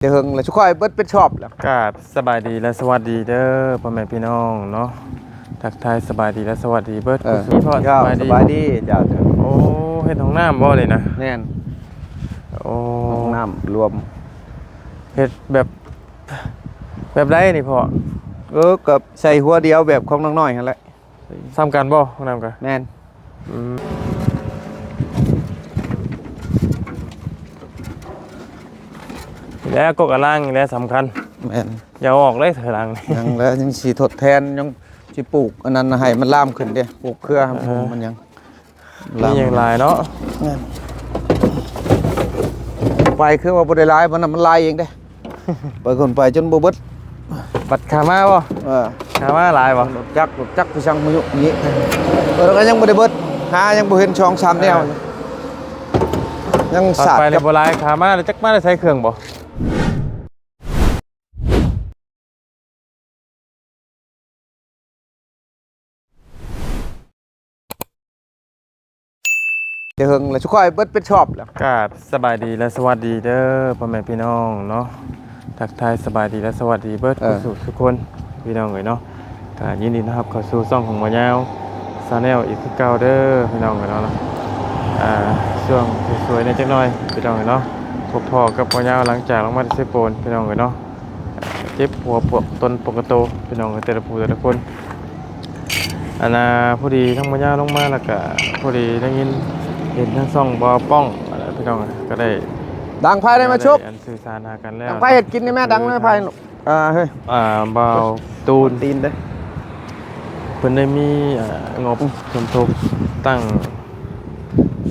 ແຕ່ເຫິງແລ້ວ ຊຸຂ້ອຍເບິດເປັນຊອບແລ້ວ. ກາບສະບາຍດີ ແລະ ສະຫວັດດີເດີ ພໍ່ແມ່ພີ່ນ້ອງເນາະ. ທັກທາຍສະບາຍດີ ແລະ ສະຫວັດດີເບິດ ເອີ ທຸກຄົນ. ເຈົ້າ ສະບາຍດີ ສະບາຍດີ ເຈົ້າ ເຈົ້າ. ໂອ້ ເຮັດຫ້ອງນ້ຳບໍ່ນີ້ນະ? ແມ່ນ. ໂອ້ ຫ້ອງນ້ຳລວມ. ເຮັດແບບ ແບບໃດນີ້ພໍ່? ເອີ ກໍໃສ່ຫົວດຽວແບບຂອງນ້ອງນ້ອຍຫັ້ນແຫຼະ. ສ່ຳກັນບໍ່ ຫ້ອງນ້ຳກະ? ແມ່ນ. ອືມ ແລ້ວກໍກະລ້າງນີ້ແຫຼະສຳຄັນ. ແມ່ນ. ຢ່າເອົາອອກເລີຍ ຖອຍຫຼັງ. ຍັງແລ້ວ ຍັງຊິທົດແທນ ຍັງຊິປູກອັນນັ້ນໃຫ້ມັນລາມຂຶ້ນເດ້ ປູກເຄືອໃຫ້ມັນ ເອີ ມັນຍັງ ມີຫຍັງຫຼາຍເນາະ. ແມ່ນ. ໄປຄືວ່າບໍ່ໄດ້ຫຼາຍ ມັນ ມັນຫຼາຍເອງເດ້. ໄປຄົນໄປຈົນບໍ່ເບິດ. ບັດຂາມາບໍ່? ເອີ ຂາມາຫຼາຍບໍ່? ລົດຈັກ ລົດຈັກໄປສັ່ງມາຍຸນີ້ ເອີ ແລ້ວກໍຍັງບໍ່ໄດ້ເບິດ ຫາຍັງບໍ່ເຫັນສອງສາມແນວ. ເອີ ຍັງສາດ ໄປແລ້ວບໍ່ຫຼາຍ ຂາມາແລ້ວຈັກມາໄດ້ໃຊ້ເຄື່ອງບໍ່? ແຕ່ເຫິງແລ້ວ ຊຸຂ້ອຍເບິດເປັນຊອບແລ້ວ. ກາບສະບາຍດີ ແລະ ສະຫວັດດີເດີ ພໍ່ແມ່ພີ່ນ້ອງເນາະ. ທັກທາຍສະບາຍດີ ແລະ ສະຫວັດດີເບິດ ເອີ ທຸກຄົນ ພີ່ນ້ອງເອີຍເນາະ. ກະຍິນດີຕ້ອນຮັບເຂົ້າສູ່ຊ່ອງຂອງບ່າວຍາວ Channel ອີກຄືເກົ່າເດີ ພີ່ນ້ອງເອີຍເນາະ. ອ່າ ຊ່ວງສວຍໆ ແດ່ຈັກໜ້ອຍ ພີ່ນ້ອງເອີຍເນາະ. ພົບພໍ້ກັບບ່າວຍາວ ຫຼັງຈາກລົງມາແຕ່ເຊໂປນ ພີ່ນ້ອງເອີຍເນາະ. ເຈັບຫົວປວດຕົນປວດກະໂຕ ພີ່ນ້ອງເອີຍ ແຕ່ລະຜູ້ແຕ່ລະຄົນ. ອັນນ່າ ພໍດີທາງໝໍຍາວລົງມາ ແລ້ວກະພໍດີໄດ້ຍິນເຫັນທາງຊ່ອງບ່າວປ້ອງ ພີ່ນ້ອງ ກໍໄດ້ ດັງໄຟໄດ້ມາຊຸກ ໄດ້ອັນສື່ສານຫາກັນແລ້ວ. ດັງໄຟເຮັດກິນນີ້ແມ່ ດັງໄຟ. ອ່າ ເຮີ້ຍ ອ່າ ບ່າວຕູນ ຕີນເດ້ ເພິ່ນໄດ້ມີ ອ່າ ງົບ ອືມ ສົມທົບຕັ້ງ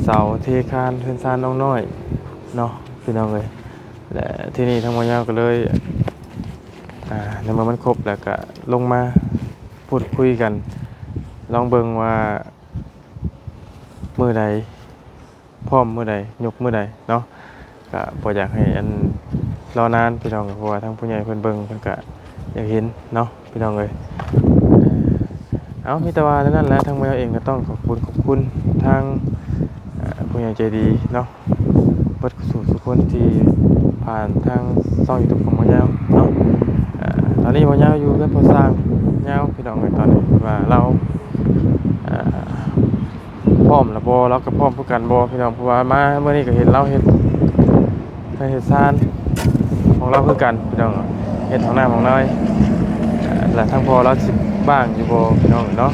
ເສົາເທຄານເຮືອນຊານນ້ອງນ້ອຍເນາະ ພີ່ນ້ອງເອີຍ. ແລະ ທີນີ້ທາງໝໍຍາວກໍເລີຍ ອ່າ ໃນເມື່ອມັນຄົບແລ້ວກະລົງມາພູດຄຸຍກັນ ລອງເບິ່ງວ່າມື້ໃດ ພ້ອມມື້ໃດ ຍົກມື້ໃດເນາະ. ກະບໍ່ຢາກໃຫ້ອັນລໍນານ ພີ່ນ້ອງ ເພາະວ່າທາງຜູ້ໃຫຍ່ເພິ່ນເບິ່ງ ເພິ່ນກະຢາກເຫັນເນາະ ພີ່ນ້ອງເອີຍ. ເອົາ ມີແຕ່ວ່າແນວນັ້ນແຫຼະ ທາງໝໍຍາວເອງກໍຕ້ອງຂອບຄຸນ ຂອບຄຸນທາງ ເອີ ຜູ້ໃຫຍ່ໃຈດີເນາະ ເບິດສູ່ທຸກຄົນທີ່ຜ່ານທາງຊ່ອງຢູທູບຂອງໝໍຍາວເນາະ. ເອີ ຕອນນີ້ໝໍຍາວຢູ່ເຮືອນພໍ່ຊ່າງຍາວ ພີ່ນ້ອງເອີຍ. ຕອນນີ້ວ່າລາວ ເອີ ພ້ອມແລ້ວບໍ່ ລາວກໍພ້ອມຄືກັນບໍ່ ພີ່ນ້ອງ ເພາະວ່າມາມື້ນີ້ກໍເຫັນລາວເຮັດເຮືອນເຮັດຊານຂອງລາວຄືກັນ ພີ່ນ້ອງ. ເຮັດຫ້ອງນ້ຳຫ້ອງນ້ອຍ ແລະ ທາງພໍ່ລາວຊິວ່າງຢູ່ບໍ່ ພີ່ນ້ອງເນາະ.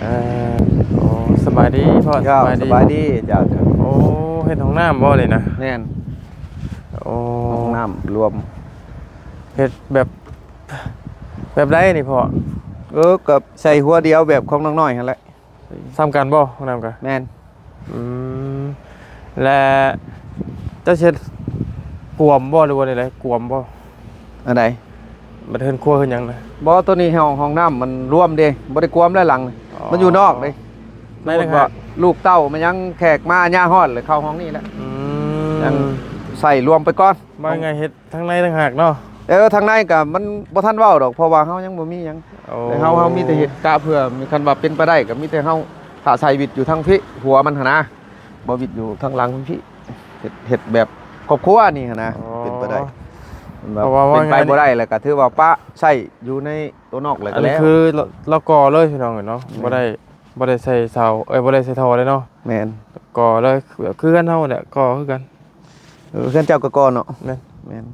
ເອີ ໂອ້ ສະບາຍດີພໍ່. ເຈົ້າ ສະບາຍດີ ສະບາຍດີ ເຈົ້າ ເຈົ້າ. ໂອ້ ເຮັດຫ້ອງນ້ຳບໍ່ນີ້ນະ? ແມ່ນ. ໂອ້ ຫ້ອງນ້ຳລວມ. ເຮັດແບບ ແບບໃດນີ້ພໍ່? ເອີ ກໍໃສ່ຫົວດຽວແບບຂອງນ້ອງນ້ອຍຫັ້ນແຫຼະ. ສ່ຳກັນບໍ່ ຫ້ອງນ້ຳກະ? ແມ່ນ. ອືມ ແລະ ເຈົ້າຊິເຮັດກວມບໍ່ ຫຼືວ່າແນວໃດ? ກວມບໍ່? ອັນໃດ? ບັດເຮືອນຄົວເຮືອນຫຍັງນະ? ບໍ່ ໂຕນີ້ຫ້ອງ ຫ້ອງນ້ຳມັນລວມເດ້ ບໍ່ໄດ້ກວມແລ້ວຫຼັງ. ອໍ ມັນຢູ່ນອກເດ້. ໃນ ສົມມຸດວ່າ ຫາກລູກເຕົ້າມາຫຍັງ ແຂກມາຍາມຮ້ອນ ແລ້ວເຂົ້າຫ້ອງນີ້ແຫຼະ. ອືມ ຍັງໃສ່ລວມໄປກ່ອນ. ວ່າໄງ ເຮັດທາງໃນຕ່າງຫາກເນາະ? ເອີ ທາງໃນກະມັນບໍ່ທັນເວົ້າດອກ ເພາະວ່າເຮົາຍັງບໍ່ມີຫຍັງ. ໂອ້ ແຕ່ເຮົາ ເຮົາມີແຕ່ເຮັດກະເພື່ອ ມີ ຄັນວ່າເປັນໄປໄດ້ກະມີແຕ່ເຮົາຖ້າໃຊ້ວິດຢູ່ທາງພີ້ ຫົວມັນຫັ້ນນະ ບໍ່ວິດຢູ່ທາງຫຼັງພີ້ ເຮັດ ເຮັດແບບຄອບຄົວນີ້ຫັ້ນນະ. ອໍ ເປັນໄປໄດ້ ເພາະວ່າເປັນໄປບໍ່ໄດ້ແລ້ວກະຖືວ່າປະໃຊ້ຢູ່ໃນໂຕນອກແລ້ວກະແລ້ວ. ອັນນີ້ຄືລາວ ລາວກໍ່ເລີຍ ພີ່ນ້ອງເອີຍເນາະ. ແມ່ນ. ບໍ່ໄດ້ ບໍ່ໄດ້ໃສ່ເສົາ ເອີຍ ບໍ່ໄດ້ໃສ່ທໍ່ເລີຍເນາະ. ແມ່ນ. ກໍ່ເລີຍ ຄືເຮືອນເຮົາແຫຼະ ກໍ່ຄືກັນ. ເອີ ເຮືອນເຈົ້າກໍກໍ່ເນາະ. ແມ່ນ ແມ່ນ.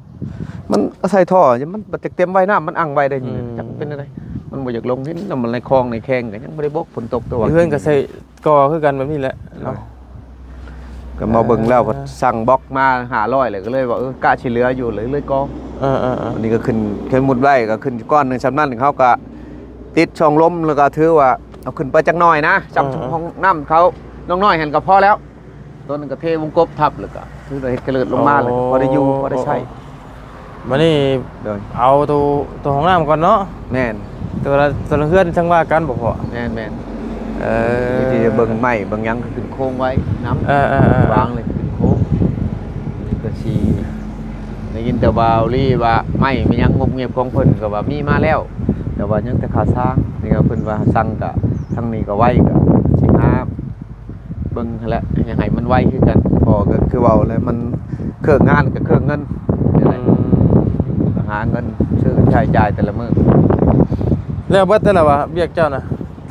ມັນອາໄສທໍ່ ມັນບໍ່ຈັກເຕັມໄວ ນ້ຳມັນອັ່ງໄວໄດ໋. ອືມ ຈັກເປັນແນວໃດ ມັນບໍ່ຢາກລົງດິນ. ນ້ຳມັນໃນຄອງໃນແຄງກໍຍັງບໍ່ໄດ້ບົກ ຝົນຕົກແຕ່ວ່າ ເຮືອນກໍໃສ່ກໍ່ຄືກັນແບບນີ້ແຫຼະເນາະ. ກໍມາເບິ່ງແລ້ວ ເອີ ສັ່ງບລັອກມາຫ້າຮ້ອຍ ແລ້ວກໍເລີຍວ່າ ເອີ ກະຊິເຫຼືອຢູ່ ເລີຍ ເລີຍກໍ່. ເອີໆໆ ອັນນີ້ກໍຂຶ້ນ ເຄີຍມຸດໄວ້ກໍຂຶ້ນກ້ອນໜຶ່ງສ່ຳນັ້ນ ເຮົາກໍຕິດຊ່ອງລົມ ແລ້ວກໍຖືວ່າເອົາຂຶ້ນໄປຈັກໜ້ອຍນະ ສ່ຳ ເອີໆ ຫ້ອງນ້ຳເຂົານ້ອງນ້ອຍຫັ້ນກໍພໍແລ້ວ. ໂຕນັ້ນກໍເທວົງກົບທັບ ແລ້ວກໍຄືວ່າເຮັດກະເລີດລົງມາ ອໍ ແລ້ວກໍພໍໄດ້ຢູ່ ອໍ ພໍໄດ້ໃຊ້. ອໍ ບັດນີ້ ໂດຍ ເອົາໂຕ ໂຕຫ້ອງນ້ຳກ່ອນເນາະ. ແມ່ນ. ແຕ່ວ່າໂຕເຮືອນຈັ່ງວ່າກັນບໍ່ພໍ່? ແມ່ນໆ. ເອີ ມີແຕ່ເບິ່ງໄມ້ເບິ່ງຫຍັງ ກໍຂຶ້ນໂຄງໄວ້ນຳ. ເອີໆໆ ວາງເລີຍຂຶ້ນໂຄງ. ກໍຊິໄດ້ຍິນແຕ່ບ່າວລີວ່າໄມ້ມີຫຍັງງົບງຽບຂອງເພິ່ນ ກໍວ່າມີມາແລ້ວ ແຕ່ວ່າຍັງແຕ່ຄ່າສ້າງ. ນີ້ກໍເພິ່ນວ່າສັ່ງ ກໍທາງນີ້ກໍໄວ ກໍຊິຫາ ເບິ່ງຫັ້ນແຫຼະ ຢາກໃຫ້ມັນໄວຄືກັນ. ເພາະກໍຄືເວົ້າແຫຼະ ມັນເຄື່ອງງານກໍເຄື່ອງເງິນ. ອືມ າເງິນຊື້ໃຊ້ຈ່າຍແຕ່ລະມື້. ແລ້ວເບິດແລ້ວວະ ວຽກເຈົ້ານະ?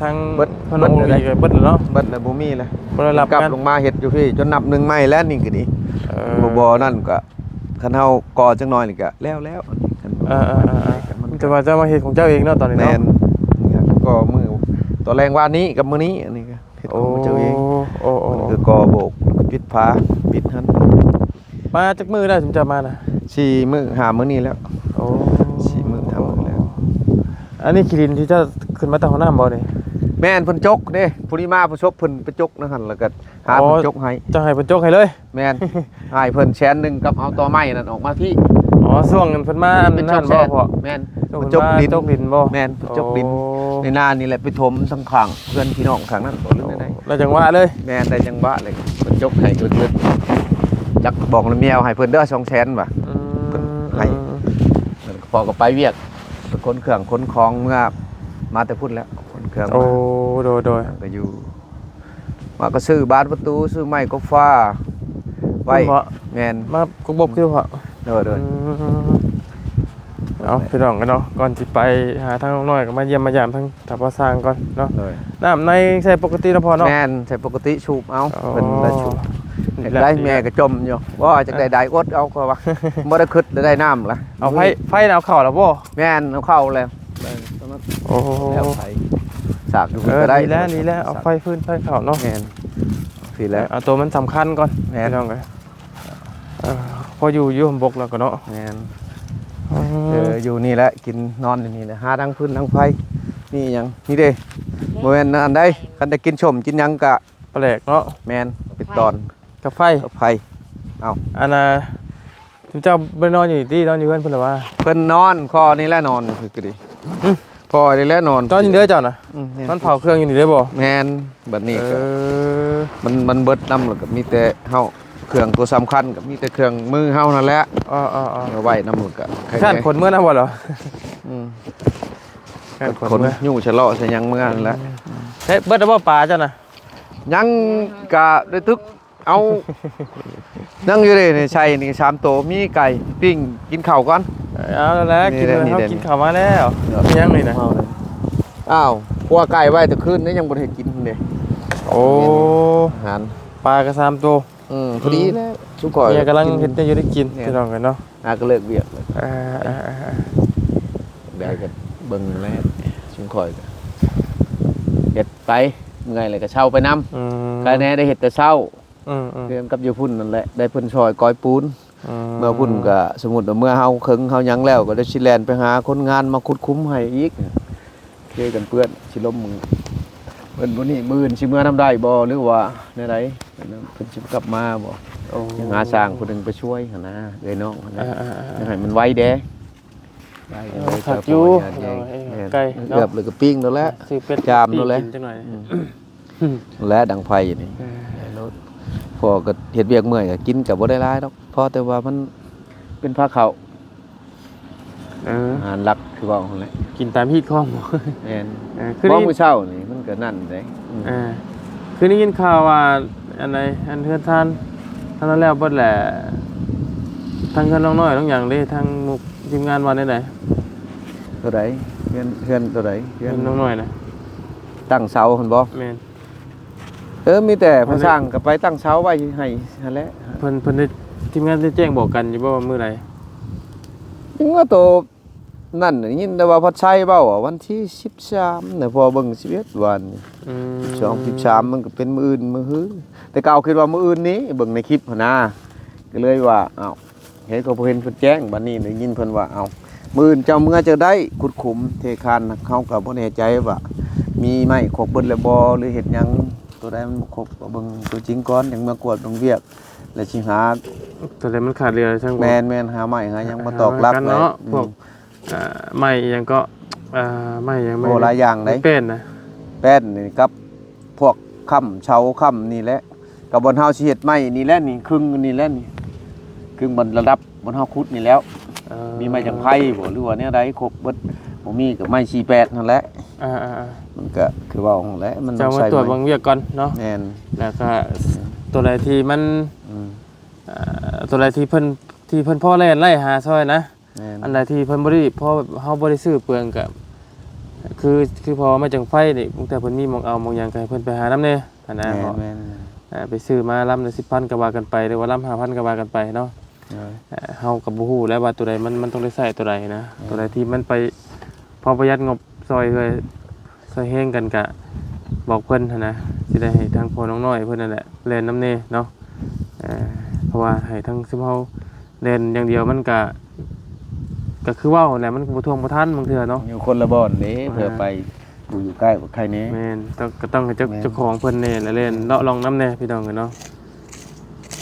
ທາງ ເບິດ ພະນົມ ເບິດແລ້ວ ເບິດແລ້ວເນາະ? ເບິດແລ້ວ ບໍ່ມີແລ້ວ. ບໍ່ໄດ້ຮັບ ກັບ ງານ ລົງມາເຮັດຢູ່ພີ້ຈົນນັບໜຶ່ງໃໝ່ແລ້ວ ນີ້ກໍດີ. ເອີ ບໍ່ ບໍ່ນັ້ນກໍ ຄັນເຮົາກໍ່ຈັກໜ້ອຍນີ້ກໍແລ້ວໆ ຄັນ ເອີໆໆ ມັນ ແຕ່ວ່າເຈົ້າມາເຮັດຂອງເຈົ້າເອງເນາະຕອນນີ້ເນາະ? ແມ່ນ ກໍມື້ຕອນແລງວານນີ້ກັບມື້ນີ້ ອັນນີ້ກໍເຮັດຂອງເຈົ້າເອງ. ໂອ້ ໂອ້ ໂອ້ ກໍກໍ່ໂບກ ປິດຝາ ປິດຫັ້ນ. ມາຈັກມື້ແລ້ວເຈົ້າມານະ? ສີ່ມື້ ຫ້າມື້ນີ້ແລ້ວ. ໂອ້ ສີ່ມື້ ຫ້າມື້ແລ້ວ. ອັນນີ້ຂີ້ດິນທີ່ເຈົ້າຂຶ້ນມາແຕ່ຫ້ອງນ້ຳບໍ່ນີ້? ແມ່ນ ເພິ່ນຈົກເດ້ ຜູ້ນີ້ມາ ຜູ້ສົບເພິ່ນໄປຈົກໃນຫັ້ນ ແລ້ວກໍຫາ ອໍ ເພິ່ນຈົກໃຫ້. ເຈົ້າໃຫ້ເພິ່ນຈົກໃຫ້ເລີຍ? ແມ່ນ ໃຫ້ເພິ່ນແສນໜຶ່ງກັບເອົາຕໍໄມ້ນັ້ນອອກມາພີ້. ອໍ ຊ່ວງເພິ່ນມາອັນນັ້ນບໍ່ພໍ່? ແມ່ນ ເພິ່ນຈົກດິນ ຈົກດິນບໍ່? ແມ່ນ ເພິ່ນຈົກດິນ. ໂອ້ ໃນນານີ້ແຫຼະ ໄປຖົມທາງຂ້າງເຮືອນພີ່ນ້ອງຂ້າງນັ້ນບໍ່ ຫຼືແນວໃດ? ໄດ້ຈັງຫວະເລີຍ. ແມ່ນ ໄດ້ຈັງຫວະເລີຍ ເພິ່ນຈົກໃຫ້ເລິກໆ ຈັກບອກລະແມວໃຫ້ເພິ່ນເດີ ສອງແສນວ່າ. ອືມ ເພິ່ນໃຫ້ ອືມ ເພິ່ນກໍພໍກໍໄປວຽກ ໄປຂົນເຄື່ອງຂົນຂອງເມືອ ມາແຕ່ພຸ້ນແຫຼະ ຂົນເຄື່ອງມາ. ໂອ້ ໂດຍໆ ກໍຢູ່ ມາກໍຊື້ບານປະຕູ ຊື້ໄມ້ກໍຟ້າໄວ້. ແມ່ນ ມາກົກບົບຄືເພາະ. ໂດຍໆ ອືມ ເອົາ ພີ່ນ້ອງເນາະ ກ່ອນຊິໄປຫາທາງນ້ອງນ້ອຍ ກໍມາຢ້ຽມມາຢາມທາງທ່ານພໍ່ຊ່າງກ່ອນເນາະ. ໂດຍ ນ້ຳໃນໃຊ້ປົກກະຕິເນາະພໍ່ເນາະ? ແມ່ນ ໃຊ້ປົກກະຕິ ສູບເອົາ. ອໍ ເພິ່ນລະສູບ. ຢາກໄດ້ແມ່ກໍຈົ່ມຢູ່ ບໍ່ ຢາກໄດ້ ອືມ ໄດ້ອົດເອົາ ເພາະວ່າບໍ່ໄດ້ຄິດລະໄດ້ນ້ຳລະ. ເອົາໄຟ ໄຟເອົາເຂົ້າລະບໍ່? ແມ່ນ ເອົາເຂົ້າແລ້ວ. ໂອ້ ແລ້ວໄຟ ສາກຢູ່ພຸ້ນກໍໄດ້. ເອີ ດີແລ້ວ ດີແລ້ວ ເອົາໄຟຟືນໄຟເຂົ້າເນາະ. ແມ່ນ ພີ້ແຫຼະ ເອົາໂຕມັນສຳຄັນກ່ອນ. ແມ່ນ ພີ່ນ້ອງເອີຍ ເອີ ພໍຢູ່ຢູ່ຮ່ມບົກແລ້ວກໍເນາະ. ແມ່ນ ອືມ ເອີ ຢູ່ນີ້ແຫຼະ ກິນນອນຢູ່ນີ້ແຫຼະ ຫາທັງຟືນທັງໄຟ. ມີຫຍັງ ນີ້ເດ້ ບໍ່ແມ່ນອັນໃດ ຄັນໄດ້ກິນສົ້ມກິນຫຍັງກະປາແຫຼກເນາະ. ແມ່ນ ເປັນຕອນ ກັບໄຟ ກັບໄຟ. ເອົ້າ ອັນນ່າ ເຈົ້າບໍ່ໄດ້ນອນຢູ່ນີ້ຕິ? ນອນຢູ່ເຮືອນເພິ່ນລະວ່າ? ເພິ່ນນອນ ພໍ່ນີ້ແຫຼະນອນຢູ່ພີ້ກໍດີ. ຫຶ? ພໍ່ນີ້ແຫຼະນອນ ນອນຢູ່ເດີເຈົ້ານະ? ອືມ ແມ່ນ ນອນເຝົ້າເຄື່ອງຢູ່ນີ້ເດີບໍ່? ແມ່ນ ບັດນີ້ກໍ ເອີ ມັນ ມັນເບິດນຳ ແລ້ວກໍມີແຕ່ເຮົາ ເຄື່ອງຕົວສຳຄັນກໍມີແຕ່ເຄື່ອງມືເຮົານັ້ນແຫຼະ. ເອີໆໆ ເອົາໄວ້ນຳ ແລ້ວກໍຢ້ານຂົນເມືອນຳບໍ່ລະ? ອືມ ຢ້ານຂົນ ຂົນເມືອ ຍູ້ຊະເລາະຊະຫຍັງເມືອນັ້ນແຫຼະ. ອືມ ເຮັດເບິດແລ້ວບໍ່ປາເຈົ້ານະ? ຍັງ ກະໄດ້ຕຶກ ເອົາ ຍັງຢູ່ເດ້ນີ້ ໃສ່ນີ້ສາມໂຕ ມີໄກ່ປີ້ງ ກິນເຂົ້າກ່ອນ. ເອົາແລ້ວ ກິນແລ້ວ ເຮົາກິນເຂົ້າມາແລ້ວ. ຍັງນີ້ນະ ເອົາແລ້ວ ອ້າວ ຂົ້ວໄກ່ໄວ້ແຕ່ຄືນນີ້ ຍັງບໍ່ໄດ້ກິນເດ້. ໂອ້ ອາຫານປາກໍສາມໂຕ. ອືມ ພໍດີແລ້ວ ຊຸມຂ້ອຍເມຍກຳລັງເຮັດແນວຢູ່ໄດ້ກິນ ພີ່ນ້ອງເອີຍເນາະ. ຫາກໍເລີກວຽກແລ້ວ ເອີໆໆ ໄດ້ກໍເບິ່ງແລ້ວ ຊຸມຂ້ອຍກໍເຮັດໄປ ເມື່ອຍແລ້ວກໍເຊົາໄປນຳ. ອືມ ໃຄແນ່ໄດ້ເຮັດແຕ່ເຊົ້າ. ອືມໆ ຄືກັນກັບຢູ່ພຸ້ນນັ້ນແຫຼະ ໄດ້ເພິ່ນຊ່ອຍກອຍປູນ. ອືມ ເມື່ອພຸ້ນກໍສົມມຸດວ່າເມື່ອເຮົາເຄິ່ງເຮົາຫຍັງແລ້ວ ກໍໄດ້ຊິແລ່ນໄປຫາຄົນງານມາຂຸດຂຸມໃຫ້ອີກ. ເຄກັນເປື້ອນ ຊິລົມມື້ ເພິ່ນຜູ້ນີ້ ມື້ອື່ນຊິເມືອນຳໄດ້ບໍ່ ຫຼືວ່າແນວໃດ? ເພິ່ນຊິກັບມາບໍ່? ໂອ້ ຍັງຫາຊ່າງຜູ້ໜຶ່ງໄປຊ່ວຍຫັ້ນນະ ເອື້ອຍນ້ອງຫັ້ນນະ. ອ່າໆໆ ຢາກໃຫ້ມັນໄວແດ່ ໄວ ເອີ ຄັກຢູ່ ແມ່ນ ໃກ້ເນາະ ເອືອບແລ້ວກໍປີ້ງໂລດແຫຼະ ຊື້ເປັດ ຈາມໂລດແຫຼະ ກິນຈັກໜ້ອຍ. ອືມ ແລະດັງໄຟນີ້ ເອີ ໂລດ ພໍກໍເຮັດວຽກເມື່ອຍກໍກິນກໍບໍ່ໄດ້ຫຼາຍດອກ ພໍແຕ່ວ່າມັນເປັນພາເຂົ້າ. ເອີ ອາຫານຫຼັກຄືເວົ້າຫັ້ນແຫຼະ ກິນຕາມຮີດຄອງ. ແມ່ນ ເອີ ຄື ບໍ່ ມື້ເຊົ້ານີ້ມັນກໍນັ້ນເດ້. ອືມ ເອີ ຄືໄດ້ຍິນຂ່າວວ່າ ອັນໃດ ອັນເຮືອນຊານທາງນັ້ນແລ້ວເບິດແຫຼະ ທາງເຮືອນນ້ອງນ້ອຍນ້ອງຫຍັງເດ້ ທາງໝູ່ທີມງານວ່າແນວໃດ? ໂຕໃດ? ເຮືອນ ເຮືອນໂຕໃດ? ເຮືອນ ເຮືອນນ້ອງນ້ອຍນະ ຕັ້ງເສົາຫັ້ນບໍ່? ແມ່ນ. ເອີ ມີແຕ່ພໍ່ຊ່າງກໍໄປຕັ້ງເສົາໄວ້ໃຫ້ຫັ້ນແຫຼະ. ເພິ່ນ ເພິ່ນໄດ້ ທີມງານໄດ້ແຈ້ງບອກກັນຢູ່ບໍ່ວ່າມື້ໃດ? ຍັງວ່າໂຕນັ້ນ ໄດ້ຍິນແຕ່ວ່າພັດໄຊເວົ້າວ່າວັນທີສິບສາມນະ ພໍເບິ່ງສິບເອັດວານນີ້. ອືມ ສິບສອງ ສິບສາມ ມັນກໍເປັນມື້ອື່ນມື້ຮື ແຕ່ເກົ່າຄິດວ່າມື້ອື່ນນີ້ ເບິ່ງໃນຄລິບຫັ້ນນາ ກໍເລີຍວ່າ ອ້າວ ເຫັນກໍບໍ່ເຫັນເພິ່ນແຈ້ງ. ບັດນີ້ໄດ້ຍິນເພິ່ນວ່າ ເອົ້າ ມື້ອື່ນເຈົ້າເມືອຈະໄດ້ຂຸດຂຸມເທຄານ ເຮົາກໍບໍ່ແນ່ໃຈວ່າມີໄມ້ຄົບເບິດແລ້ວບໍ່ ຫຼືເຮັດຫຍັງ ໂຕໃດມັນບໍ່ຄົບ ກໍເບິ່ງຕົວຈິງກ່ອນ ຈັ່ງເມືອກວດເບິ່ງວຽກ ແລ້ວຊິຫາ ໂຕໃດມັນຂາດເຫຼືອຈັ່ງບໍ່? ແມ່ນໆ ຫາໄມ້ຫາຫຍັງມາຕອກຫຼັກ ຫານຳກັນເນາະ ອືມ ພວກ ອ່າ ໄມ້ອີ່ຫຍັງເກາະ ອ່າ ໄມ້ຫຍັງ ໂອ້ ໄມ້ ຫຼາຍຢ່າງເດ້ ແປ້ນນະ ແປ້ນນີ້ກັບພວກຄ້ຳເສົາຄ້ຳນີ້ແຫຼະ ກັບບ່ອນເຮົາຊິເຮັດໄມ້ນີ້ແຫຼະນີ້ ຄຶ່ງນີ້ແຫຼະນີ້ ຄຶ່ງບ່ອນລະດັບບ່ອນເຮົາຂຸດນີ້ແລ້ວ. ເອີ ມີໄມ້ຈັກໄພບໍ່ ຫຼືວ່າແນວໃດ? ຄົບເບິດ ບໍ່ມີກໍໄມ້ສີ່ແປດຫັ້ນແຫຼະ. ອ່າໆໆ ມັນກໍຄືເວົ້າຫັ້ນແຫຼະ ມັນຕ້ອງໃຊ້ໄມ້ ເຈົ້າມາຕວດເບິ່ງວຽກກ່ອນເນາະ. ແມ່ນ ແລ້ວກໍ ອືມ ຕົວໃດທີ່ມັນ ອືມ ອ່າ ຕົວໃດທີ່ເພິ່ນ ທີ່ເພິ່ນພໍແລ່ນໄລ່ຫາຊ່ອຍນະ. ແມ່ນ ອັນໃດທີ່ເພິ່ນບໍ່ໄດ້ ເພາະເຮົາບໍ່ໄດ້ຊື້ເປືອງກະ ຄື ຄືເພາະວ່າໄມ້ຈັງໄຟນີ້ ບາງເທື່ອເພິ່ນມີໝ່ອງເອົາໝ່ອງຫຍັງ ກະໃຫ້ເພິ່ນໄປຫານຳແດ່ຫັ້ນນະ ເພາະ ແມ່ນ ອ່າ ໄປຊື້ມາລຳລະສິບພັນ ກະວ່າກັນໄປ ຫຼືວ່າລຳຫ້າພັນ ກະວ່າກັນໄປເນາະ. ໂດຍ ເຮົາກໍບໍ່ຮູ້ແຫຼະວ່າໂຕໃດມັນ ມັນຕ້ອງໄດ້ໃຊ້ໂຕໃດນະ. ໂດຍ ໂຕໃດທີ່ມັນໄປພໍປະຢັດງົບ ຊ່ອຍເຫຼືອ ຊ່ອຍແຮງກັນກະບອກເພິ່ນຫັ້ນນະ ຊິໄດ້ໃຫ້ທາງພໍ່ນ້ອງນ້ອຍເພິ່ນນັ້ນແຫຼະແລ່ນນຳແດ່ເນາະ. ເພາະວ່າໃຫ້ທາງຊຸມເຮົາແລ່ນຢ່າງດຽວມັນກະ ກະຄືເວົ້າຫັ້ນແຫຼະ ມັນກະບໍ່ທ່ວງບໍ່ທັນບາງເທື່ອເນາະ ຢູ່ຄົນລະບ່ອນເດ້. ເພື່ອໄປ ຜູ້ຢູ່ໃກ້ກໍໃຄແດ່. ແມ່ນ ຕ້ອງ ກໍຕ້ອງໃຫ້ເຈົ້າ ແມ່ນ ເຈົ້າຂອງເພິ່ນແດ່ລະແລ່ນເລາະລ່ອງນຳແດ່ພີ່ນ້ອງເອີຍເນາະ.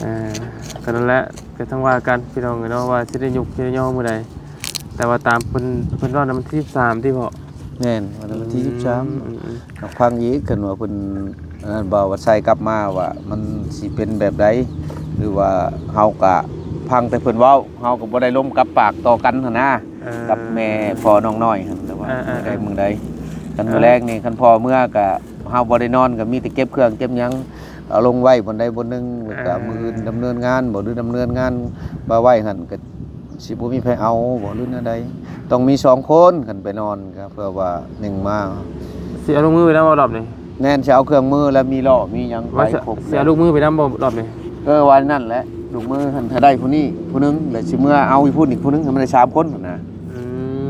ເອີ ກໍນັ້ນແຫຼະ ກໍຈັ່ງວ່າກັນພີ່ນ້ອງເອີຍເນາະ ວ່າຊິໄດ້ຍຸກຊິໄດ້ຍໍມື້ໃດ. ແຕ່ວ່າຕາມເພິ່ນ ເພິ່ນເວົ້ານະ ວັນທີສິບສາມຕິເພາະ? ແມ່ນ ວັນທີສິບສາມ ອືມ ອືມ ອືມ ກໍຟັງອີກ ຄັນວ່າເພິ່ນ ອັນນັ້ນ ບ່າວວັດໄຊກັບມາວ່າມັນຊິເປັນແບບໃດ ຫຼືວ່າເຮົາກະຟັງແຕ່ເພິ່ນເວົ້າ ເຮົາກໍບໍ່ໄດ້ລົມກັບປາກຕໍ່ກັນຫັ້ນນະ. ເອີ ກັບແມ່ພໍ່ນ້ອງນ້ອຍຫັ້ນ ແຕ່ວ່າ ເອີ ເອີ ມື້ໃດ ເອີ ມື້ໃດ ຄັນມື້ແລງນີ້ ເອີ ຄັນພໍ່ເມືອກະ ເຮົາບໍ່ໄດ້ນອນ ກະມີແຕ່ເກັບເຄື່ອງເກັບຫຍັງ ເອົາລົງໄວ້ບ່ອນໃດບ່ອນໜຶ່ງ ແລ້ວກະ ເອີ ມື້ອື່ນດຳເນີນງານບໍ ຫຼືດຳເນີນງານມາໄວ້ຫັ້ນ ກະຊິບໍ່ມີໃຜເອົາບໍ ຫຼືແນວໃດ. ຕ້ອງມີສອງຄົນ ຄັນໄປນອນ ກໍເພື່ອວ່າໜຶ່ງມາ ຊິເອົາລູກມືໄປນຳບໍ່ລອບນີ້? ແມ່ນ ຊິເອົາເຄື່ອງມື ແລະມີລໍ້ມີຫຍັງໄປຄົບ ຊິເອົາລູກມືໄປນຳບໍ່ລອບນີ້? ເອີ ວ່ານັ້ນແຫຼະ ລູກມືຫັ້ນຖ້າໄດ້ຜູ້ນີ້ຜູ້ໜຶ່ງ ແລະຊິເມືອເອົາອີກຜູ້ນີ້ຜູ້ໜຶ່ງ ໃຫ້ມັນໄດ້ສາມຄົນຫັ້ນນະ. ອື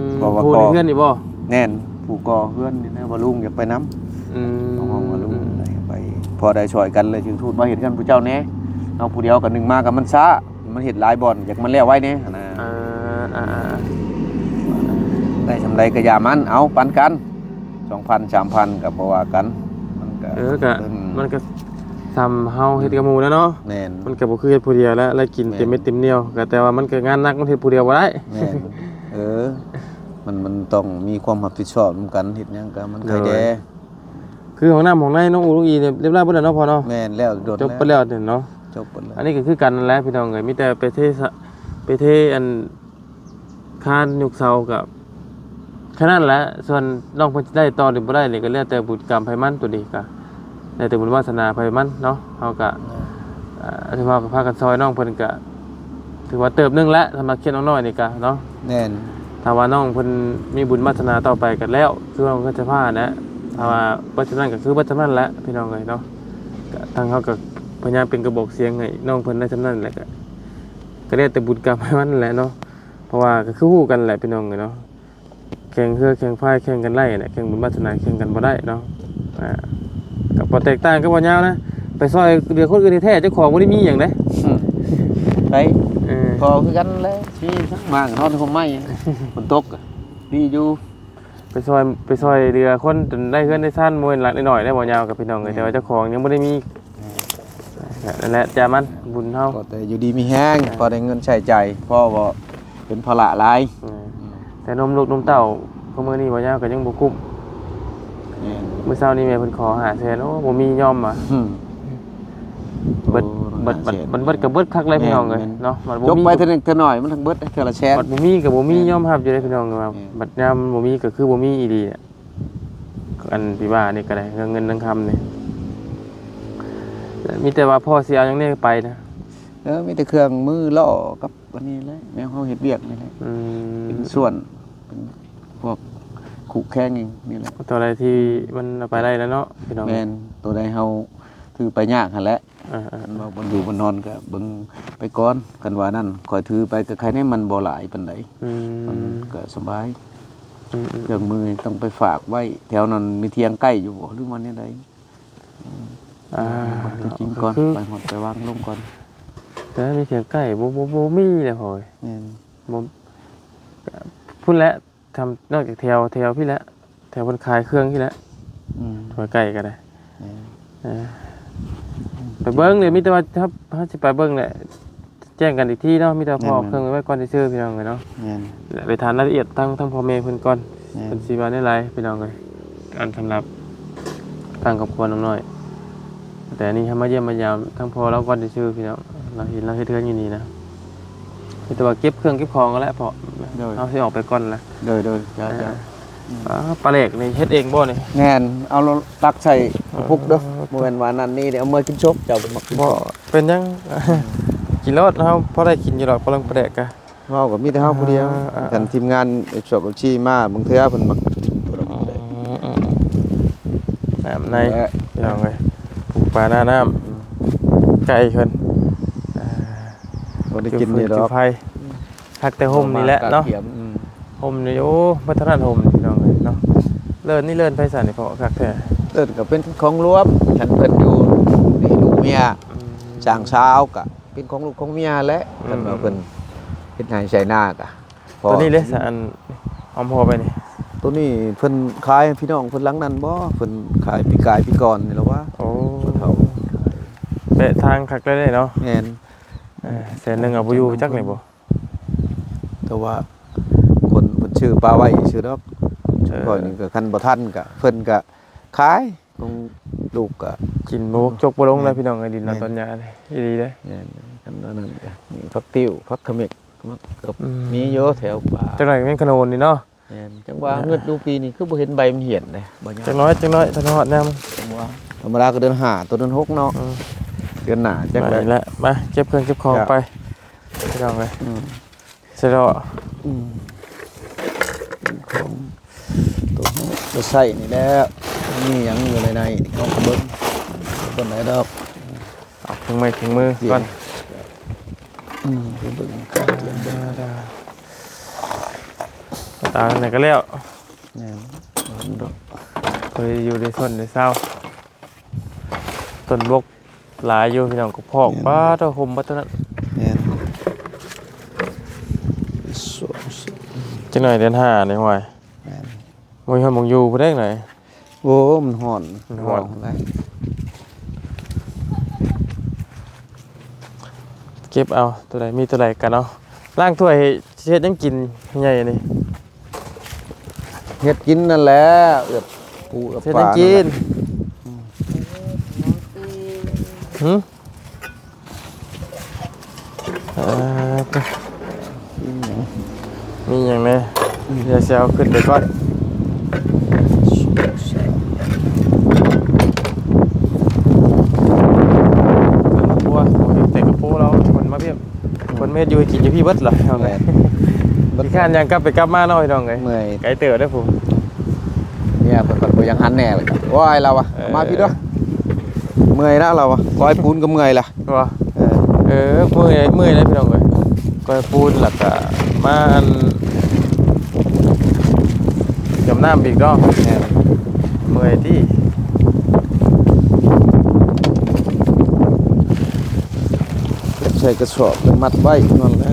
ມ ເພາະວ່າ ຜູ້ໃນເຮືອນນີ້ບໍ່? ແມ່ນ ຜູ້ກໍ່ເຮືອນນີ້ນະ ວ່າລຸງຢາກໄປນຳ. ອືມ ເອົາວ່າລຸງໄປ ພໍໄດ້ຊ່ອຍກັນເລີຍ ຈຶ່ງທູດມາເຮັດເຮືອນຜູ້ເຈົ້າແດ່. ເຮົາຜູ້ດຽວກໍໜຶ່ງມາກໍມັນຊ້າ ມັນເຮັດຫຼາຍບ່ອນ ຢາກມັນແລ້ວໄວແດ່ຫັ້ນນະ. ເອີ ອ່າໆ ໄດ້ສ່ຳໃດກໍຢ່າມັນ ເອົາປັນກັນ ສອງພັນ ສາມພັນ ກໍບໍ່ວ່າກັນ. ມັນກໍ ເອີ ກໍ ເອີ ມັນກໍສ່ຳເຮົາເຮັດກັບໝູ່ແລ້ວເນາະ. ແມ່ນ ມັນກໍບໍ່ຄືເຮັດຜູ້ດຽວແລ້ວ ແລ້ວກິນ ແມ່ນ ເຕັມເມັດເຕັມໜ່ຽວ. ກໍແຕ່ວ່າມັນກໍງານໜັກ ມັນເຮັດຜູ້ດຽວບໍ່ໄດ້. ແມ່ນ ເອີ ມັນ ມັນຕ້ອງມີຄວາມຮັບຜິດຊອບນຳກັນ ເຮັດຫຍັງກໍມັນ ໂດຍ ໄຄແດ່. ຄືຫ້ອງນ້ຳຫ້ອງໃນນ້ອງອູ້ນ້ອງອີນີ້ ລຽບລ້ຽບເບິດແລ້ວເນາະພໍ່ເນາະ? ແມ່ນແລ້ວ ດົນ ຈົບໄປແລ້ວເນາະ ຈົບໄປແລ້ວ. ອັນນີ້ກໍຄືກັນນັ້ນແຫຼະພີ່ນ້ອງເອີຍ ມີແຕ່ໄປເທສະ ໄປເທອັນຄານຍົກເສົາກໍແຄ່ນັ້ນແຫຼະ. ສ່ວນນ້ອງເພິ່ນຊິໄດ້ຕໍ່ຫຼືບໍ່ໄດ້ນີ້ ກໍແລ້ວແຕ່ບຸນກຳໃຜມັນ ໂຕນີ້ກໍແລ້ວແຕ່ບຸນວາສະໜາໃຜມັນເນາະ. ເຮົາກໍ ເອີ ຖືວ່າກໍພາກັນຊ່ອຍນ້ອງເພິ່ນກໍ ຖືວ່າເຕີບໜຶ່ງແຫຼະ ສຳລັບເຂດນ້ອງນ້ອຍນີ້ກະເນາະ. ແມ່ນ ຖ້າວ່ານ້ອງເພິ່ນມີບຸນວາສະໜາຕໍ່ໄປກະແລ້ວ ຄືເຮົາເຮືອນສະພານະ. ຖ້າວ່າເບິດສ່ຳນັ້ນກະຄືເບິດສ່ຳນັ້ນແຫຼະພີ່ນ້ອງເອີຍເນາະ. ກະທາງເຮົາກະພະຍາຍາມເປັນກະບອກສຽງໃຫ້ນ້ອງເພິ່ນໄດ້ສ່ຳນັ້ນແຫຼະ. ກະ ກະແລ້ວແຕ່ບຸນກຳໃຜມັນແຫຼະເນາະ. ເພາະວ່າກະຄືຮູ້ກັນແຫຼະພີ່ນ້ອງເອີຍເນາະ. ແຂ່ງເຮືອແຂ່ງພາຍແຂ່ງກັນໄດ້ແຫຼະ ແຂ່ງບຸນວາສະໜາແຂ່ງກັນບໍ່ໄດ້ເນາະ. ອ່າ ກໍບໍ່ແຕກຕ່າງກັບບ່າວຍາວນະ ໄປຊ່ອຍເຫຼືອຄົນອື່ນແທ້ໆ ເຈົ້າຂອງບໍ່ໄດ້ມີຫຍັງເດ້. ອືມ ໄປ ເອີ ກໍຄືກັນແຫຼະ ມີທັງໝາກນອນໂຮມໄມ້ ຝົນຕົກ ດີຢູ່. ໄປຊ່ອຍ ໄປຊ່ອຍເຫຼືອຄົນຈົນໄດ້ເຮືອນໄດ້ຊານ ບໍ່ແມ່ນຫຼັກນ້ອຍໆເດ້ບ່າວຍາວກັບພີ່ນ້ອງເອີຍ. ແມ່ນ ແຕ່ວ່າເຈົ້າຂອງຍັງບໍ່ໄດ້ມີ. ແມ່ນ ນັ້ນແຫຼະ ຈາມັນບຸນເຮົາ ຂໍແຕ່ຢູ່ດີມີແຮງ ອ່າ ພໍໄດ້ເງິນໃຊ້ຈ່າຍ ພໍບໍ່ເປັນພາລະຫຼາຍ. ເອີ ອືມ ແຕ່ນົມລູກນົມເຕົ້າ ທຸກມື້ນີ້ບ່າວຍາວກໍຍັງບໍ່ກຸ້ມ. ແມ່ນ ມື້ເຊົ້ານີ້ແມ່ເພິ່ນຂໍຫ້າແສນ ໂອ້ ບໍ່ມີຍອມວ່າ. ອືມ ເບິດ ໂອ້ ເບິດ ຫ້າແສນ ມັນເບິດກໍເບິດຄັກເລີຍ ແມ່ນ ພີ່ນ້ອງເອີຍ ແມ່ນ ເນາະ. ມັນບໍ່ມີ ຈົກໄປເທື່ອໜຶ່ງເທື່ອໜ້ອຍ ມັນທັງເບິດເທື່ອລະແສນ. ບັດບໍ່ມີກໍບໍ່ມີ ແມ່ນ ຍອມຮັບຢູ່ເດ້ ພີ່ນ້ອງເອີຍ ວ່າ ແມ່ນ ບັດຍາມບໍ່ມີກໍຄືບໍ່ມີອີ່ຫຼີ. ອັນທີ່ວ່ານີ້ກໍໄດ້ ເລື່ອງເງິນເລື່ອງຄຳນີ້ ມີແຕ່ວ່າພໍ່ຊິເອົາຫຍັງແດ່ໄປນະ? ເອີ ມີແຕ່ເຄື່ອງມືລໍ້ກັບອັນນີ້ແຫຼະ ແນວເຮົາເຮັດວຽກນີ້ແຫຼະ. ອືມ ເປັນສ່ວນ ເປັນພວກຄຸແຄງນີ້ແຫຼະ. ຕົວໃດທີ່ມັນເອົາໄປໄດ້ແລ້ວເນາະ ພີ່ນ້ອງ. ແມ່ນ ຕົວໃດເຮົາຖືໄປຍາກຫັ້ນແຫຼະ. ອ່າໆ ຄັນວ່າບ່ອນຢູ່ບ່ອນນອນກໍເບິ່ງໄປກ່ອນ. ຄັນວ່ານັ້ນ ຂ້ອຍຖືໄປກໍໃຄແດ່ ມັນບໍ່ຫຼາຍປານໃດ. ອືມ ມັນກໍສະບາຍ. ອືມໆ ເຄື່ອງມືຕ້ອງໄປຝາກໄວ້ແຖວນັ້ນ ມີທຽງໃກ້ຢູ່ບໍ່ ຫຼືວ່າແນວໃດ? ອ່າ ເບິ່ງຕົວຈິງກ່ອນ ຄື ໄປຮອດໄປວາງລົງກ່ອນ. ແຕ່ມີທຽງໃກ້ ບໍ່ ບໍ່ ບໍ່ມີແຫຼະພໍ່ເອີຍ. ແມ່ນ ບໍ່ ພຸ້ນແຫຼະ ທຳ ນອກຈາກແຖວ ແຖວພີ້ແຫຼະ ແຖວເພິ່ນຂາຍເຄື່ອງພີ້ແຫຼະ. ອືມ ຖວຍໄກ່ກໍໄດ້. ແມ່ນ ເອີ ໄປເບິ່ງເດ ມີແຕ່ວ່າເຮົາ ເຮົາຊິໄປເບິ່ງແຫຼະ ແຈ້ງກັນອີກທີເນາະ. ມີແຕ່ພໍເອົາ ແມ່ນໆ ເຄື່ອງໄວ້ກ່ອນຊື່ໆ ພີ່ນ້ອງເອີຍເນາະ. ແມ່ນ ແລະ ໄປຖາມລາຍລະອຽດທາງ ທາງພໍ່ແມ່ເພິ່ນກ່ອນ. ແມ່ນ ເພິ່ນຊິວ່າແນວໃດ ພີ່ນ້ອງເອີຍ ອັນສຳລັບທາງຄອບຄົວນ້ອງນ້ອຍ. ແຕ່ອັນນີ້ເຮົາມາຢ້ຽມມາຢາມທາງພໍ່ລາວກ່ອນຊື່ໆ ພີ່ນ້ອງ. ລາວເຮັດ ລາວເຮັດເຮືອນຢູ່ນີ້ນະ. ມີແຕ່ວ່າເກັບເຄື່ອງເກັບຂອງຫັ້ນແຫຼະພໍ່. ໂດຍ ເຮົາຊິອອກໄປກ່ອນລະ. ໂດຍໆ ເຈົ້າ ເຈົ້າ. ອ່າ ອ່າ ປາແຫຼກນີ້ເຮັດເອງບໍ່ນີ້? ແມ່ນ ເອົາຕັກໃສ່ກະປຸກເດີ. ອໍ ບໍ່ແມ່ນວ່ານັ້ນນີ້ເດ້ ເອົາເມືອກິນສົບ ເຈົ້າບໍ່ມັກກິນ. ບໍ່ເປັນຫຍັງ ກິນໂລດ ເຮົາພໍໄດ້ກິນຢູ່ດອກ ປາເລິງປາແຫຼກກະ. ເວົ້າກໍມີແຕ່ເຮົາຜູ້ດຽວ. ອ່າໆໆ ຄັນທີມງານເອັຟຊີມາ ບາງເທື່ອເພິ່ນມັກ ອືມໆໆ ນ້ຳໃນ ແລະ ພີ່ນ້ອງເອີຍ ປູກປາໜ້ານ້ຳ ອືມ ໄກ່ເພິ່ນ ອ່າ ບໍ່ໄດ້ກິນນີ້ດອກ ຈຸດໄຟ ຄັກແຕ່ຮົ່ມນີ້ແຫຼະເນາະ. ອືມ ຮົ່ມນີ້ ໂອ້ ບັດເທົ່ານັ້ນຮົ່ມ ພີ່ນ້ອງເອີຍເນາະ. ເລີນນີ້ເລີນໃຜຊັ້ນນີ້ພໍ່ ຄັກແທ້? ເລີນກໍເປັນຂອງລວມ ຄັນເພິ່ນຢູ່ນີ້ລູກເມຍ ອືມ ຊ່າງຊາວກໍເປັນຂອງລູກຂອງເມຍແຫຼະ. ອືມ ຄັນວ່າເພິ່ນເຮັດໄຮ່ໄຖນາກໍ ໂຕນີ້ເດ້ ອັນຫອມຫົວໄປນີ້ ໂຕນີ້ເພິ່ນຂາຍໃຫ້ພີ່ນ້ອງເພິ່ນຫຼັງນັ້ນບໍ່? ເພິ່ນຂາຍປີກາຍປີກ່ອນນີ້ລະວ່າ. ໂອ້ ເຖົ້າ ແປະທາງຄັກແລ້ວເນາະ. ແມ່ນ ເອີ ແສນໜຶ່ງເອົາບໍ່ຢູ່ຈັກນີ້ບໍ່? ແຕ່ວ່າຄົນເພິ່ນຊື້ປາໄວ້ຊື່ດອກ. ເອີ ຂ້ອຍນີ້ກໍຄັນບໍ່ທັນກໍເພິ່ນກໍຂາຍ ຂອງລູກກໍກິນບໍ່ຈົກບໍ່ລົງແລ້ວ ແມ່ນ ພີ່ນ້ອງເອີຍ. ດິນນອນ ແມ່ນ ຕອນຫຍ້ານີ້ ອີ່ຫຼີເດ້. ແມ່ນ ຄັນອັນນັ້ນກໍມີຜັກຕິ້ວ ຜັກຂະເໝັກ ມັນກໍ ອືມ ມີຢູ່ແຖວປ່າ. ຈັກໜ້ອຍກໍແມ່ນຂະໜູນນີ້ເນາະ. ແມ່ນ ຈັ່ງວ່າ ເອີ ງຶດດູປີນີ້ຄືບໍ່ເຫັນໃບມັນຫຽນເດ້ ບໍ່ຍາກ. ຈັກໜ້ອຍ ຈັກໜ້ອຍ ທະນອດແນວມັນ ຈັງວ່າ ທຳມະດາກໍເດືອນຫ້າ ຕົ້ນເດືອນຫົກເນາະ. ອືມ ເດືອນໜ້າຈັກແຫຼະ. ມາເກັບເຄື່ອງເກັບຂອງໄປ ພີ່ນ້ອງເອີຍ. ອືມ ສະເດາະ ອືມ ຂອງຕົວເຮົາຈະໃຊ້ນີ້ແຫຼະ ມີຫຍັງຢູ່ໃນໃນນີ້ ເຮົາກໍເບິ່ງ ບໍ່ປານໃດດອກ. ເອົາເຄື່ອງໄມ້ເຄື່ອງມືກ່ອນ. ອືມ ໄປເບິ່ງການຕຽມເບິ່ງ ຕາ ຕາ ຕາ ໄປຕາທາງໃດກໍແລ້ວ. ແມ່ນ ເບິ່ງດອກ ເຄີຍຢູ່ໄດ້ຊົນໄດ້ເຊົາ ຕົ້ນບົກຫຼາຍຢູ່ ພີ່ນ້ອງ ກໍພອກ. ແມ່ນ ປາດໂທ້ ຮົ່ມບັດເທົ່ານັ້ນ. ແມ່ນ ຈັກໜ້ອຍເດືອນຫ້ານີ້ ຫ້ວຍ. ແມ່ນ ບໍ່ມີຮອດໝ່ອງຢູ່ພຸ້ນເດ້ ໜ້ອຍ. ໂອ້ ມັນຮ້ອນ ມັນຮ້ອນ ເວົ້າໄດ້. ເກັບເອົາ ຕົວໃດມີຕົວໃດກັນເອົາ. ລ້າງຖ້ວຍ ຊິເຮັດຫຍັງກິນໃຫຍ່ນີ້? ເຮັດກິນນັ້ນແຫຼະ ເອື້ອຍປູເອື້ອຍປາ ເຮັດຫຍັງກິນ? ຫື? ເອີ ມີຫຍັງແດ່? ອືມ ດຽວຊິເອົາຂຶ້ນໄປກ່ອນ. ເຄື່ອງຄົວ ໂອ້ຍ ແຕ່ກະໂປລາວ ຄົນມາວຽກ ອືມ ຄົນມາເຮັດຢູ່ເຮັດກິນຢູ່ພີ້ເບິດລະ. ແມ່ນ ຂີ້ຄ້ານຍ່າງກັບໄປກັບມາເນາະ ພີ່ນ້ອງເອີຍ. ເມື່ອຍ ໄກເຕີບເດ້ຜູ້ ເມຍເພິ່ນກໍບໍ່ຢາກຫັນແດ່ລະ. ໂອ້ຍ ລາວວ່າ ເອີ ມາພີ້ເດີ້ ເມື່ອຍນະ ລາວວ່າ ກ້ອຍປູນກໍເມື່ອຍລະ. ບໍ່ ເອີ ເອີ ເມື່ອຍ ເມື່ອຍເດ້ພີ່ນ້ອງເອີຍ. ກ້ອຍປູນແລ້ວກະມາອັນ ຢຳນ້ຳອີກເນາະ. ແມ່ນ ເມື່ອຍຕິ. ເກັບໃສ່ກະສອບ ໄປມັດໄວ້ນັ້ນແຫຼະ.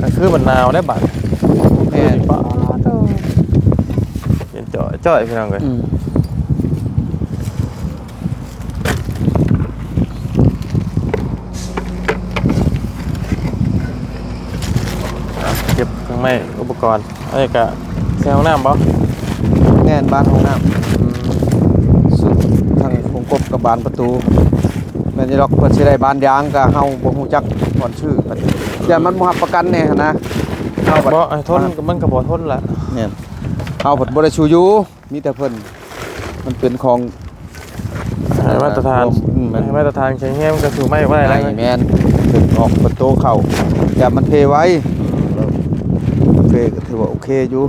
ກາງຄືນມັນໜາວເດ້ບາດ. ແມ່ນ ປ້າໂທ້ ເຢັນຈ້ອຍໆ ພີ່ນ້ອງເອີຍ. ອືມ ເກັບເຄື່ອງໄມ້ອຸປະກອນ. ອັນນີ້ກະໃສ່ຫ້ອງນ້ຳບໍ່? ແມ່ນ ບານຫ້ອງນ້ຳ. ອືມ ຊຸດທັງຂົງກົບກັບບານປະຕູ. ແມ່ນຢູ່ດອກ ເພິ່ນຊິໄດ້ບານຢາງກະເຮົາບໍ່ຮູ້ຈັກບ່ອນຊື້. ຢ້ານມັນບໍ່ຮັບປະກັນແດ່ຫັ້ນນະ. ເຮົາບັດ ບໍ່ ໃຫ້ທົນ ມັນກໍບໍ່ທົນລະ. ແມ່ນ ເຮົາບັດບໍ່ໄດ້ສູ້ຢູ່ ມີແຕ່ເພິ່ນ ມັນເປັນຂອງ ໃຫ້ມາດຕະຖານ ອືມ ໃຫ້ມາດຕະຖານແຂງແຮງ ມັນກໍສູ້ໄມ້ບໍ່ໄດ້ແລ້ວ. ແມ່ນ ເພິ່ນອອກປະຕູເຂົ້າ ຢ້ານມັນເພໄວ. ເພກໍຖືວ່າໂອເຄຢູ່.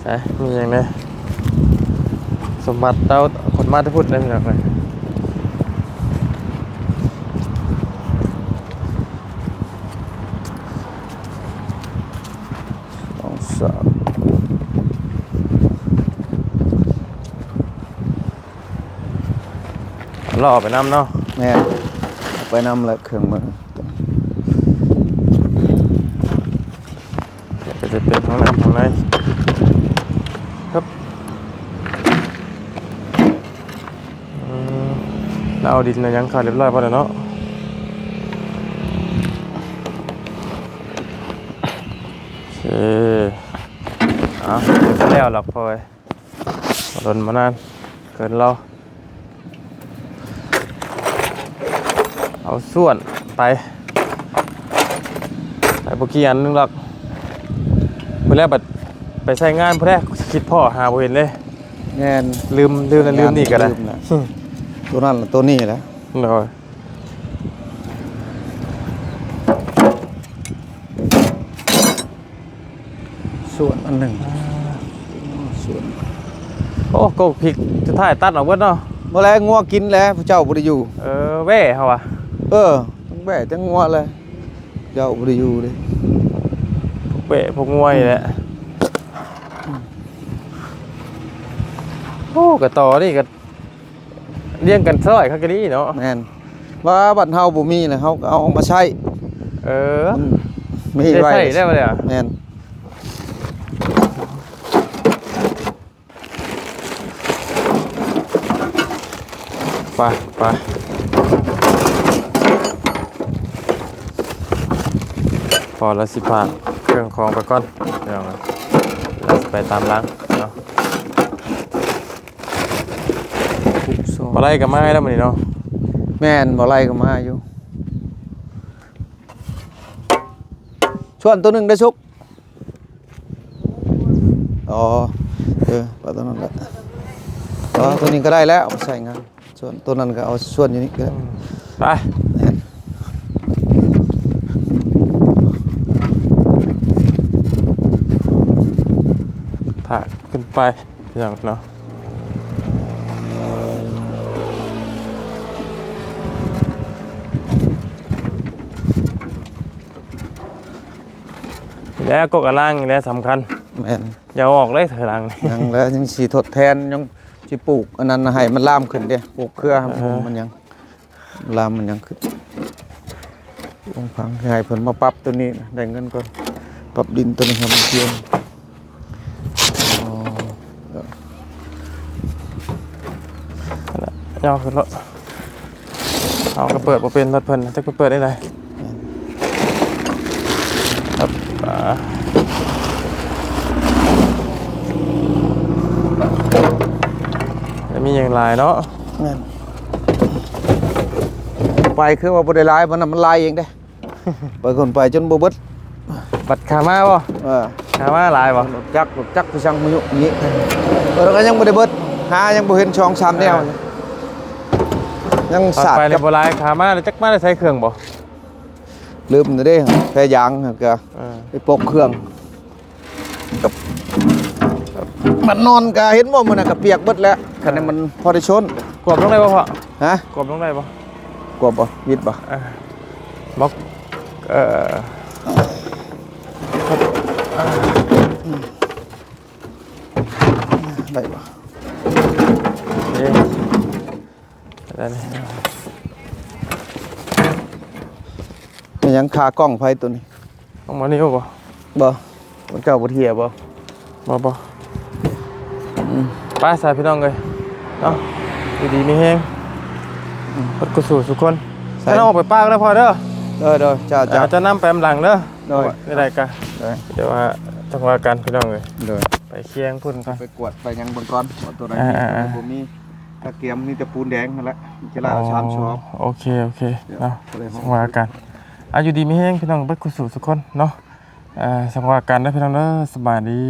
ໃສ ມີຫຍັງແດ່? ສົມບັດເຕົ້າ ຂົນມາແຕ່ພຸ້ນເດ້ພີ່ນ້ອງເອີຍ. ສອງ ສາມ ລໍ້ໄປນຳເນາະ. ແມ່ນ ເອົາໄປນຳແຫຼະເຄື່ອງມື. ກໍຈະເປັນຫ້ອງນ້ຳຂ້າງໃນ. ຄັບ ອືມ ລາວເອົາດິນເອົາຫຍັງເຂົ້າຮຽບຮ້ອຍໝົດແລ້ວເນາະ. ໂອເຄ ເອົາ ແລ້ວລະພໍ່ເອີຍ. ບໍ່ດົນບໍ່ນານເກີນລາວ. ເອົາສ່ວນໄປ ໄປບໍ່ກີ່ອັນໜຶ່ງດອກ. ພຸ້ນແຫຼະ ບັດໄປໃຊ້ງານພຸ້ນແຫຼະ ຄິດພໍ້ຫາບໍ່ເຫັນເດ້. ແມ່ນ ລືມ ລືມນັ້ນລືມນີ້ກໍໄດ້ ລືມນະ. ຕົວນັ້ນລະ ຕົວນີ້ແຫຼະ ໂດຍ ສ່ວນອັນໜຶ່ງ ອ່າ ສ່ວນ ໂອ້ ກົກພິກສຸດທ້າຍຕັດອອກເບິດເນາະ ບໍ່ແລະ ງົວກິນແຫຼະ ຜູ້ເຈົ້າບໍ່ໄດ້ຢູ່ ເອີ ແວ່ເຮົາວ່າ ເອີ ທັງແວ່ທັງງົວແຫຼະ ເຈົ້າບໍ່ໄດ້ຢູ່ເດ້ ພວກແວ່ພວກງົວນີ້ແຫຼະ ອືມ ໂອ້ ກະຕໍ່ນີ້ກະ ລຽງກັນຊອຍຄັກກະດີເນາະ ແມ່ນ ວ່າບ້ານເຮົາບໍ່ມີແລ້ວ ເຮົາກໍເອົາອອກມາໃຊ້ ເອີ ມັນມີໄວ້ ໄດ້ໃຊ້ແລ້ວເດ ແມ່ນ ໄປ ໄປ ພໍລະຊິພາເຄື່ອງຂອງໄປກ່ອນ ພີ່ນ້ອງເອີຍ ລະຊິໄປຕາມຫຼັງເນາະ. ບໍ່ໄລ່ກໍມາໃຫ້ແລ້ວມື້ນີ້ເນາະ ແມ່ນ ບໍ່ໄລ່ກໍມາຢູ່ ສ່ວນຕົວໜຶ່ງໄດ້ສຸກ ອໍ ເອີ ປະຕານນັ້ນແຫຼະ ອໍ ຕົວນີ້ກໍໄດ້ແລ້ວ ເອົາໄປໃຊ້ງານ ສ່ວນຕົວນັ້ນກໍເອົາສ່ວນຢູ່ນີ້ກໍໄດ້ ອືມ ໄປ ແມ່ນ ພາຂຶ້ນໄປ ພີ່ນ້ອງເນາະ ແລ້ວກໍກະລາງນີ້ແຫຼະສຳຄັນ ແມ່ນ ຢ່າເອົາອອກເລີຍຖອຍຫຼັງນີ້ ຍັງແລ້ວ ຍັງຊິທົດແທນ ຍັງຊິປູກອັນນັ້ນໃຫ້ມັນລາມຂຶ້ນເດ້ ປູກເຄືອໃຫ້ມັນ ເອີ ມັນຍັງ ລາມມັນຍັງຂຶ້ນ ລົງພັງໃຫ້ເພິ່ນມາປັບຕົວນີ້ ໄດ້ເງິນກ່ອນ ປັບດິນຕົວນີ້ໃຫ້ມັນກຽມ ອໍ ເອົາຂຶ້ນລົດ ເຮົາກໍເປີດບໍ່ເປັນລົດເພິ່ນ ຈັກໄປເປີດໄດ້ໃດ ແມ່ນ ຄັບ ອ່າ ແລ້ວມີຫຍັງຫຼາຍເນາະ ແມ່ນ ໄປຄືວ່າບໍ່ໄດ້ຫຼາຍ ມັນນະ ມັນຫຼາຍເອງເດ້ ໄປຄົນໄປຈົນບໍ່ເບິດ ບັດຂາມາບໍ່? ເອີ ຂາມາຫຼາຍບໍ່? ລົດຈັກ ລົດຈັກຄືຊ່າງມາຍຸນີ້ ເອີ ແລ້ວກໍຍັງບໍ່ໄດ້ເບິດ ຫາຍັງບໍ່ເຫັນສອງສາມແນວ ເອີ ຍັງສາດ ໄປແລ້ວບໍ່ຫຼາຍ ຂາມາແລ້ວຈັກມາໄດ້ໃຊ້ເຄື່ອງບໍ່? ລືມແລ້ວເດ້ ແພຢາງຫັ້ນກະ ເອີ ໄປປົກເຄື່ອງ ມັນນອນກະເຫັນບໍ່ ມື້ນັ້ນກະປຽກເບິດແລ້ວ ຄັນໃດມັນພໍໄດ້ຊົນ ກວມລົງໄດ້ບໍ່ພໍ່? ຮະ? ກວມລົງໄດ້ບໍ່? ກວມບໍ່? ວິດບໍ່? ເອີ ບໍ່ ເອີ ໄດ້ບໍ່? ເອີ ໄດ້ແລ້ວ ແມ່ນຫຍັງຄາກ້ອງໃຜຕົວນີ້? ຂອງມານິວບໍ່? ບໍ່ ຂອງເຈົ້າບໍ່ເທຍບໍ່? ບໍ່ ບໍ່ ອືມ ໄປຊະພີ່ນ້ອງເອີຍເນາະ ຢູ່ດີມີແຮງ ອືມ ເບິດກູສູ່ສູ່ຄົນ ໃສ່ ເຈົ້າອອກໄປປ່າກໍໄດ້ພໍ່ເດີ ເດີໆ ເຈົ້າ ເຈົ້າ ເຈົ້ານຳໄປນຳຫຼັງເດີ ໂດຍ ນີ້ໄດ້ກະ ໂດຍ ດຽວວ່າຈັ່ງວ່າກັນພີ່ນ້ອງເອີຍ ໂດຍ ໄປຄຽງພຸ້ນກ່ອນ ໄປກວດໄປຫຍັງເບິ່ງກ່ອນ ວ່າຕົວໃດ ອ່າ ມີ ອ່າ ຕົວໃດບໍ່ມີ ກະກຽມມີແຕ່ປູນແດງຫັ້ນແຫຼະ ເຈລາ ອໍ ສາມຊອກ ໂອເຄ ໂອເຄ ເນາະ ຈັ່ງວ່າກັນ ອ່າ ຢູ່ດີມີແຮງພີ່ນ້ອງເບິດກູສູ່ສູ່ຄົນເນາະ ອ່າ ຈັ່ງວ່າກັນເດີພີ່ນ້ອງເດີ ສະບາຍດີ.